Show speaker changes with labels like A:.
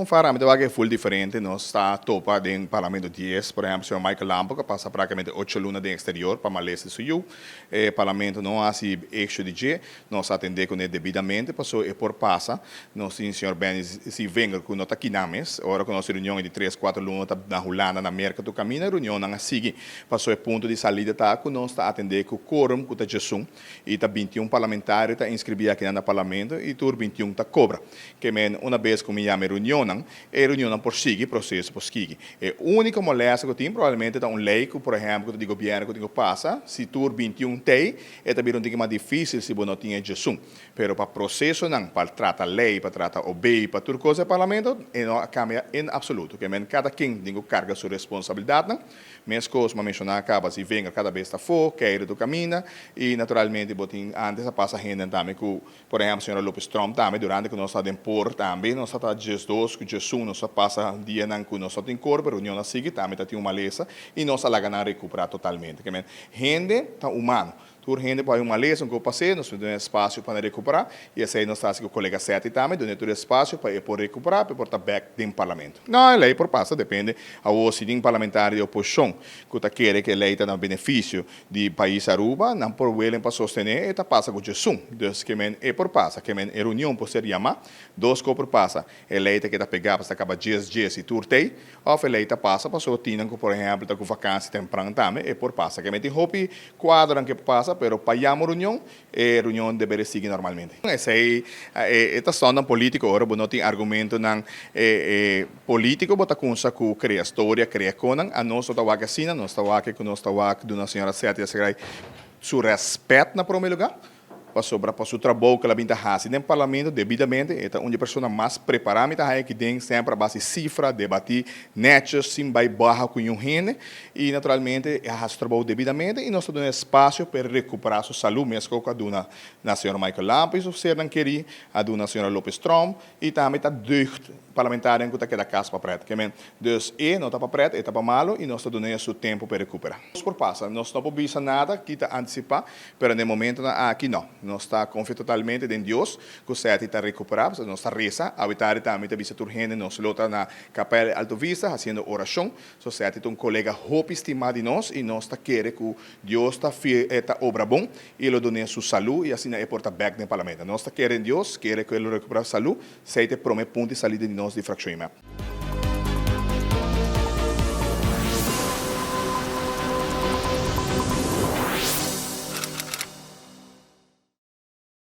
A: far ami ta wak e full diferente. Nos ta topa den Parlamento dies, por ehempel señor Michael Lampo ku a pasa praktikamente ocho luna den eksterior pa malesa di su yu. E Parlamento no a hasi eksho di dje. Nos a atendé kuné debidamente paso e por pasa. Nos tin señor Benny Zievinger ku no ta kinan mes. Ora ku nos reunion e di tres, kuater luna ta na Hulanda, na Merka tur kaminda e reunionnan a sigui. Paso e punto di salida ta ku nos ta atendé ku quorum ku ta djesun i ta bintiun parlamentario ta inskribí akinan na Parlamento i tur bintiun ta kobra. Ke men una bes ku mi yama e reunionnan, e reunionnan por sigui, proseso por sigui. E úniko molèstia ku tin probablemente ta un lei ku por ehèmpel ku ta di gobièrnu ku tin ku pasa, si tur bintiun t'ei, E ta bira un tiki mas difísil si bo no tin e djesun. Pero pa prosesonan, pa trata lei, pa trata obey, pa tur kos e Parlamento, e no a kambia en absoluto. Ke men kada ken tin ku karga su responsabilidatnan. Meskos mi a menshoná kaba, si venga kada bes ta afó, keire tur kaminda, i naturalmente bo tin antes a pasa hendenan tambe ku, por ehèmpel señora Lopez Tromp tambe durante ku nos ta den por tambe nos ta ta 12 ku 11 nos a pasa dianan ku nos no tin kor, pero reunion a sigui tambe ta tin un malesa i nos a laga nan rekuperá totalmente. Ke men Hende ta humano. Tur hende por hay un malesa, un cos pas'é, nos mester duna espacio pa nan recupera y esey nos ta haci cu colega Setti tambe, dun'é tur espacio pa e por recupera, pa e por ta bek den Parlamento. No, e ley por pasa, depende. Awor si tin parlamentario di oposicion cu ta kere cu e ley ta na beneficio di pais Aruba, nan por welen pa sostene, e ta pasa cu djesun. Dus ke men e por pasa, ke men e reunion por ser yama, dos cos por pasa, e ley ta keda pega pa sta caba djes djes y tur tey, Of e ley ta pasa pasobra tinnan cu por ehempel ta cu vakantie tempran tambe e por pasa. Keme tin hopi cuadronan ke por pasa pero pa yama un reunion e reunion debe de sigui normalmente. Esey e ta stonnan politico ora bo no tin argumentonan politico bo ta cunsa cu crea storia crea conan. Anos no ta wak asina nos ta wak cu nos ta wak duna señora Setty Asegray su respet na prome lugar. Pasobra pa su trabou ku el a bin ta hasi den Parlamento debidamente e ta un di e persona mas prepará mi ta haña aki den semper a base sifra, debatí nètjes sin bai baha ku niun hende i naturalmente e a hasi su trabou debidamente i nos ta duna espasio pa e rekuperá su salú meskos ku a duna na señor Michael Lampe i su sernan kerí, a duna señora Lopez Tromp i tambe ta deugd parlamentarionan ku ta keda kas pa prèt. Ke men, dus e no ta pa prèt, e ta pa malu i nos ta dun'é su tempu pa e rekuperá. Nos por pasa, nos no por bisa nada ki ta antisipá. Pero na e momentonan aki no. Nos ta konfia totalmente den Dios ku Seti ta rekuperá, pasobra nos ta resa. Awe tardi tambe mi ta bisa tur hende nos lo ta na Kapèl di Alto Vista hasiendo orashon. So Seti ta un kolega hopi stimá di nos i nos ta kere ku Dios ta ta obra bon i lo dun'é su salú i asina e por ta bèk den Parlamento. Nos ta kere den Dios, kere ku e lo rekuperá su salú. Esei ta e promé punto di salida di nos di Frakshon IMEP.